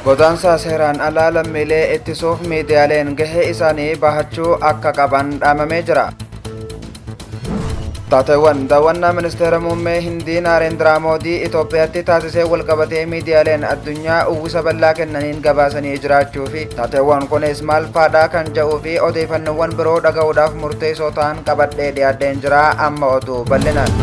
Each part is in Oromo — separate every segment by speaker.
Speaker 1: Godaansa seeraan alaa lammiilee ittisuuf miidiyaaleen gahee isaanii bahachuu akka qaban dhaamamee jira. Taateewwan daawwannaa ministeera muummee Hindii Naareendiraa Moodii Itoophiyaatti taasisee walqabatee miidiyaaleen addunyaa uwwisa bal'aa kennaniin gabaasanii jiraachuu fi taateewwan kunis maal faadhaa kan jedhuu fi odeeffannoowwan biroo dhaga'uudhaaf murteessoo ta'an qabadhee dhiyaadheen jira amma oduu bal'inaan.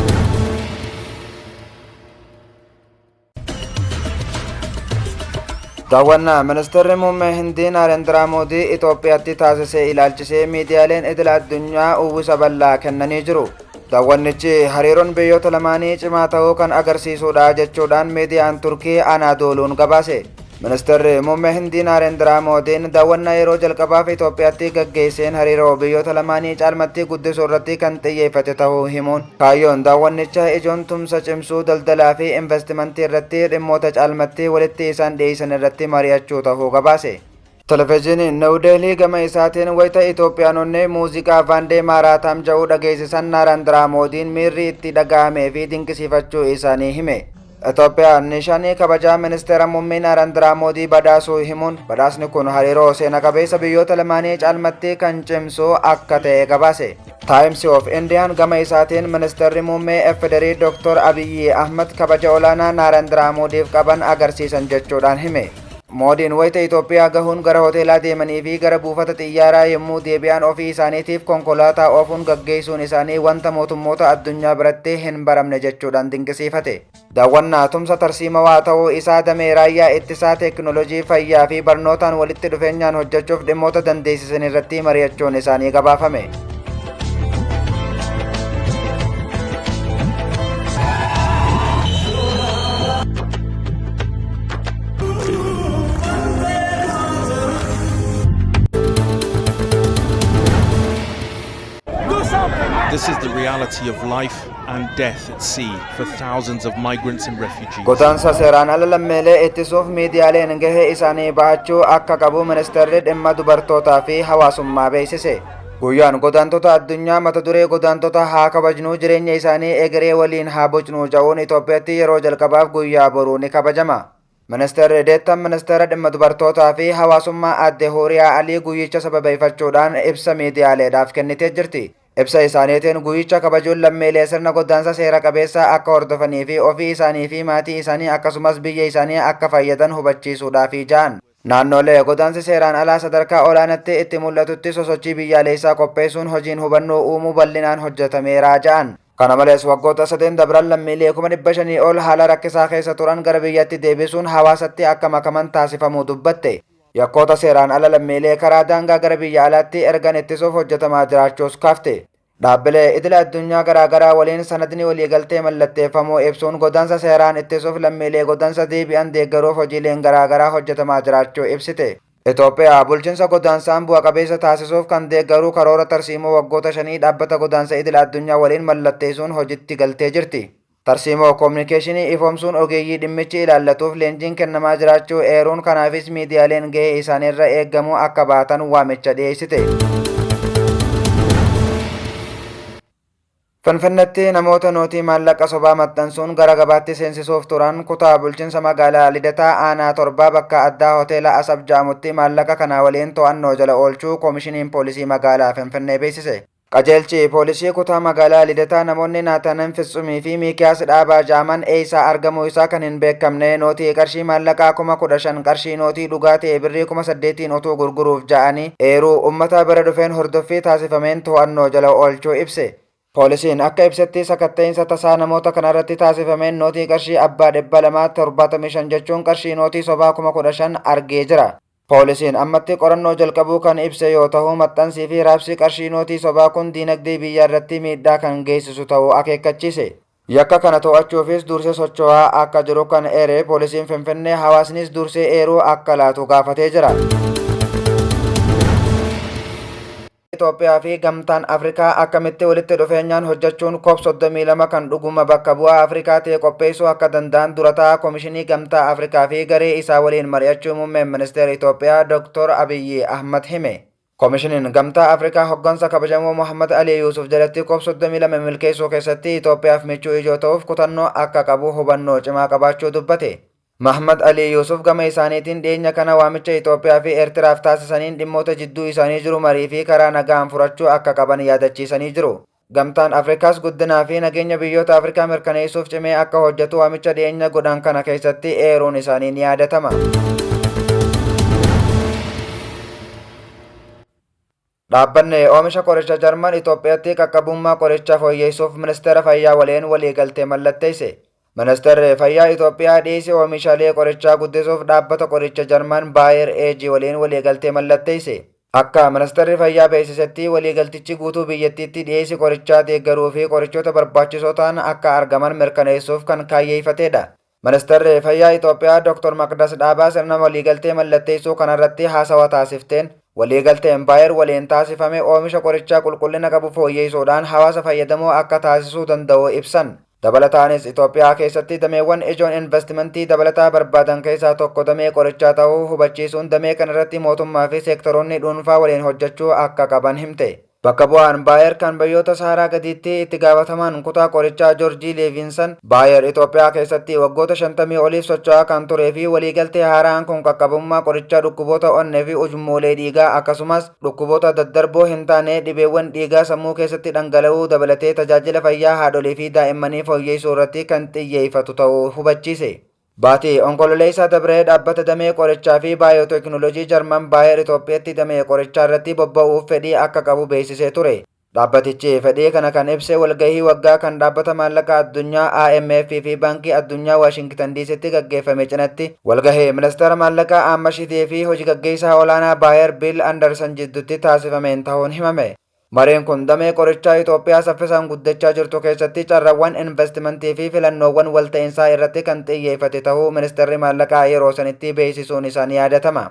Speaker 1: Daawwannaa ministeerri muummee Hindii Naareendiraa Moodii Itoophiyaatti taasise ilaalchisee miidiyaaleen idila addunyaa uwwisa bal'aa kennanii jiru. Daawwannichi hariiroon biyyoota lamaanii cimaa ta'uu kan agarsiisudha jechuudhaan miidiyaan Turkii Anaadooluun gabaase. Ministeerri muummee Hindii Naareendiraa Moodiin daawwannaa yeroo jalqabaaf Itoophiyaatti gaggeesseen hariiroo biyyoota lamaanii caalmatti guddisuu irratti kan xiyyeeffate ta'uu himuun kaayyoon daawwannichaa ijoon tumsa cimsuu daldalaa fi investimentii irratti dhimmoota caalmatti walitti isaan dhiyeessan irratti mari'achuu ta'uu gabaase. Televizyiiniin Niw Deelhii gama isaatiin wayita Itoophiyaanonni muuziqaa Vaandee Maaraataam jedhu dhageessisan Naareendiraa Moodiin miirri itti dhaga'amee fi dinqisiifachuu isaanii hime. Itoophiyaan nishaanii kabajaa ministeera muummee Naareendiraa Moodii badhaasuu himuun badhaasni kun hariiroo seena qabeessa biyyoota lamaanii caalmatti kan cimsu akka ta'e gabaase. Times of Indiyaan gama isaatiin ministeerri muummee FDRI Dr. Abiyyi Ahmad kabaja olaanaa Naareendiraa Moodiif qaban agarsiisan jechuudhaan hime. Moodiin wayita Itoophiyaa gahuun gara hoteelaa deemanii fi gara buufata xiyyaaraa yommuu deebi'an ofii isaaniitiif konkolaataa oofuun gaggeessuun isaanii wanta mootummoota addunyaa biratti hin baramne jechuudhaan dinqisiifate. Daawwannaa tumsa tarsiimawaa ta'uu isaa damee raayyaa ittisaa teekinooloojii fayyaa fi barnootaan walitti dhufeenyaan hojjechuuf dhimmoota dandeessisan irratti mari'achuun isaanii gabaafame.
Speaker 2: This is the reality of life and death at sea for thousands of migrants and refugees.
Speaker 1: Godaansa seeraan ala lammiilee ittisuuf miidiyaaleen gahee isaanii bahachuu akka qabu ministeerri dhimma dubartootaa fi hawaasummaa beeksise. Guyyaan godaantota addunyaa mata duree godaantota haa kabajnuu jireenya isaanii egeree waliin haa bocnuu jedhuun Itoophiyaatti yeroo jalqabaaf guyyaa boruu ni kabajama. Ministeerri Deettaan Ministeera dhimma dubartootaa fi hawaasummaa aadde Huuriyaa Alii guyyicha sababeeffachuudhaan ibsa miidiyaaleedhaaf kennitee jirti. Ibsa isaaniitiin guyyicha kabajuun lammiilee sirna godaansa seera qabeessa akka hordofanii fi ofii isaanii fi maatii isaanii akkasumas biyya isaanii akka fayyadan hubachiisuudhaafi ja'an. Naannolee godaansi seeraan alaa sadarkaa olaanaatti itti mul'atutti sosochii biyyaalessaa qopheessuun hojiin hubannoo uumuu bal'inaan hojjetameera ja'an. Kana malees waggoota sadeen dabran lammiilee 500,000 ol haala rakkisaa keessa turan gara biyyatti deebisuun hawaasatti akka makaman taasifamuu dubbatte. Yakkoota seeraan ala lammiilee karaa daangaa gara biyya alaatti ergan ittisuuf hojjetamaa jiraachuus kaafte. Dhaabbilee idila addunyaa garaagaraa waliin sanadni waliigaltee mallatteeffamuu ibsuun godaansa seeraan ittisuuf lammiilee godaansa deebi'an deeggaruuf hojiileen garaagaraa hojjetamaa jiraachuu ibsite. Itoophiyaa bulchiinsa godaansaan bu'a qabeessa taasisuuf kan deeggaruu karoora tarsiimoo waggoota shanii dhaabbata godaansa idila addunyaa waliin mallatteessuun hojiitti galtee jirti. Tarsiimoo koominikeeshinii ifoomsuun ogeeyyii dhimmichi ilaallatuuf leenjiin kennamaa jiraachuu eeruun kanaafis miidiyaaleen gahee isaaniirra eeggamu akka baatan waamicha dhiyeessite. Finfinneetti namoota nootii maallaqa sobaa maxxansuun gara gabaatti seensisuuf turan kutaa bulchiinsa magaalaa Lidataa aanaa torbaa bakka addaa hoteela Asab jedhamutti maallaqa kana waliin to'annoo jala oolchuu koomishiniin poolisii magaalaa Finfinnee beeksise. Qajeelchi poolisii kutaa magaalaa Lidataa namoonni Naatanan Fitsumii fi Miikiyaas Dhaabaa jedhaman eessaa argamuu isaa kan hin beekamne nootii qarshii maallaqaa 15,000 qarshii nootii dhugaa ta'e birrii 8,000 utuu gurguruuf ja'anii eeruu uummata bira dhufeen hordoffii taasifameen to'annoo jala oolchuu ibse. Poolisiin akka ibsetti sakatta'iinsa tasaa namoota kanarratti taasifameen nootii qarshii abbaa 275 jechuun qarshii nootii sobaa 15,000 argee jira. Poolisiin ammatti qorannoo jalqabuu kan ibse yoo ta'u maxxansii fi raabsi qarshii nootii sobaa kun diinagdee biyyaa irratti miidhaa kan geessisu ta'uu akeekkachiise. Yakka kana to'achuufis dursee socho'aa akka jiru kan eere poolisiin Finfinnee hawaasnis dursee eeruu akka laatu gaafatee jira. Itoophiyaa fi gamtaan Afrikaa akkamitti walitti dhufeenyaan hojjechuun COP 32 kan dhuguma bakka bu'aa Afrikaa ta'e qopheessuu akka danda'an durataa Komishinii Gamtaa Afrikaa fi garee isaa waliin mari'achuu muummeen ministeera Itoophiyaa Dr. Abiyyi Ahmad hime. Komishiniin Gamtaa Afrikaa hoggansa kabajamoo Muhammad Ali Yuusuf jalatti COP 32 milkeessuu keessatti Itoophiyaaf michuu ijoo ta'uuf kutannoo akka qabu hubannoo cimaa qabaachuu dubbate. Mahmad Alii Yuusuf gama isaaniitiin dhiyeenya kana waamicha Itoophiyaa fi Eertiraaf taasisaniin dhimmoota jidduu isaanii jiru marii fi karaa nagaan furachuu akka qaban yaadachiisanii jiru. Gamtaan Afrikaas guddinaa fi nageenya biyyoota Afrikaa mirkaneessuuf cimee akka hojjetu waamicha dhiyeenya godhan kana keessatti eeruun isaanii ni yaadatama. Dhaabbanni oomisha qoricha Jarman Itoophiyaatti qaqqabummaa qorichaa fooyyeessuuf Ministeera Fayyaa waliin waliigaltee mallatteesse. Ministeerri Fayyaa Itoophiyaa dhiyeessii oomishaalee qorichaa guddisuuf dhaabbata qoricha Jarman Baayer AG waliin waliigaltee mallatteesse. Akka Ministeerri Fayyaa beeksisetti waliigaltichi guutuu biyyattiitti dhiyeessii qorichaa deeggaruu fi qorichoota barbaachisoo ta'an akka argaman mirkaneessuuf kan kaayyeeffatedha. Ministeerri Fayyaa Itoophiyaa Dr. Maqdas Dhaabaa sirna waliigaltee mallatteessuu kanarratti haasawa taasifteen waliigalteen Baayer waliin taasifame oomisha qorichaa qulqullina qabu fooyyeessuudhaan hawaasa fayyadamoo akka taasisuu danda'u ibsan. Dabalataanis Itoophiyaa keessatti dameewwan ijoon investimentii dabalataa barbaadan keessaa tokko damee qorichaa ta'uu hubachiisuun damee kanarratti mootummaa fi seektoroonni dhuunfaa waliin hojjechuu akka qaban himte. Bakka bu'aan Baayer kan biyyoota Saharaa gadiitti itti gaafatamaan kutaa qorichaa Joorjii Leevinsan Baayer Itoophiyaa keessatti waggoota 50 oliif socho'aa kan turee fi waliigaltee haaraan kun qaqqabummaa qorichaa dhukkuboota onnee fi ujummolee dhiigaa akkasumas dhukkuboota daddarboo hin taane dhibeewwan dhiigaa sammuu keessatti dhangala'uu dabalatee tajaajila fayyaa haadholii fi daa'immanii fooyyessuu irratti kan xiyyeeffatu ta'uu hubachiise. Baatii Onkololeessaa dabree dhaabbata damee qorichaa fi baayooteknoolojii Jarman Baayer Itoophiyaatti damee qorichaa irratti bobba'uuf fedhii akka qabu beeksisee ture. Dhaabbatichi fedhii kana kan ibse walgahii waggaa kan dhaabbata maallaqa addunyaa IMF fi Baankii Addunyaa Waashingitan DCtti gaggeeffame cinatti walgahii ministeera maallaqaa Ahmad Shidee fi hojii gaggeessaa olaanaa Baayer Bill Anderson jidduutti taasifameen ta'uun himame. Mareen kun damee qorichaa Itoophiyaa saffisaan guddachaa jirtu keessatti carraawwan investimentii fi filannoowwan walta'iinsaa irratti kan xiyyeeffate ta'uu ministeerri maallaqaa yeroo sanitti beeksisuun isaa ni yaadatama.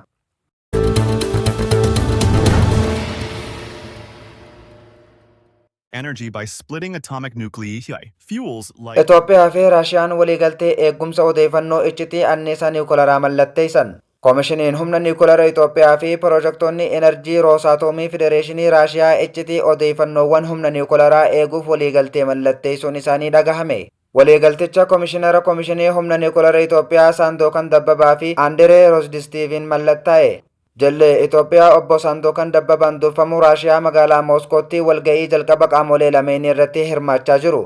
Speaker 3: Energy by splitting atomic nuclei. Fuels like
Speaker 1: Itoophiyaa fi Raashiyaan waliigaltee eegumsa odeeffannoo iccitii anniisaa niwukilaraa mallatteessan. Koomishiniin humna niwukilaraa Itoophiyaa fi piroojektonni enerjii Roosaatomii Federeeshinii Raashiyaa iccitii odeeffannoowwan humna niwukilaraa eeguuf waliigaltee mallatteessuun isaanii dhagahame. Waliigalticha Koomishinara Koomishinii Humna Niwukilaraa Itoophiyaa Saandookan Dabbabaa fi Anderee Roosdistiiviin mallattaa'e. Jallee Itoophiyaa obbo Saandookan Dabbabaan durfamu Raashiyaa magaalaa Mooskootti walga'ii jalqaba qaamolee lameenii irratti hirmaachaa jiru.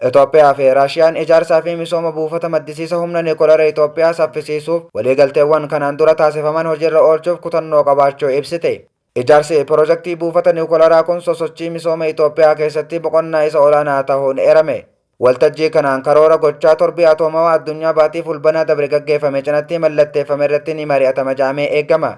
Speaker 1: Itoophiyaa fi Raashiyaan ijaarsaa fi misooma buufata maddisiisa humna niwukilaraa Itoophiyaa saffisiisuuf waliigalteewwan kanaan dura taasifaman hojiirra oolchuuf kutannoo qabaachuu ibsite. Ijaarsi piroojeektii buufata niwukilaraa kun sosochii misooma Itoophiyaa keessatti boqonnaa isa olaanaa ta'uun eerame. Waltajjii kanaan karoora gochaa torbii atoomawaa addunyaa baatii fulbanaa dabre gaggeeffame cinatti mallatteeffame irratti ni mari'atama jedhamee eegama.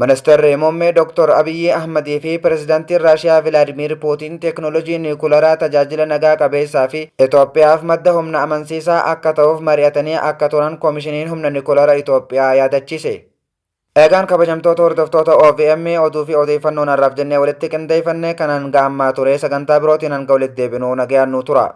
Speaker 1: Ministeerri muummee Dr. Abiyyi Ahmadii fi Pireezidaantiin Raashiyaa Vilaadimiir Puutiin teeknoolojii niwukilaraa tajaajila nagaa qabeessaa fi Itoophiyaaf madda humna amansiisaa akka ta'uuf mari'atanii akka turan Koomishiniin Humna Niwukilaraa Itoophiyaa yaadachiise. Eegaan kabajamtoota hordoftoota OVM, oduu fi odeeffannoon har'aaf jennee walitti qindeeffanne kan hanga ammaa ture. Sagantaa birootiin hanga walitti deebinuu nagayaan nuu tura.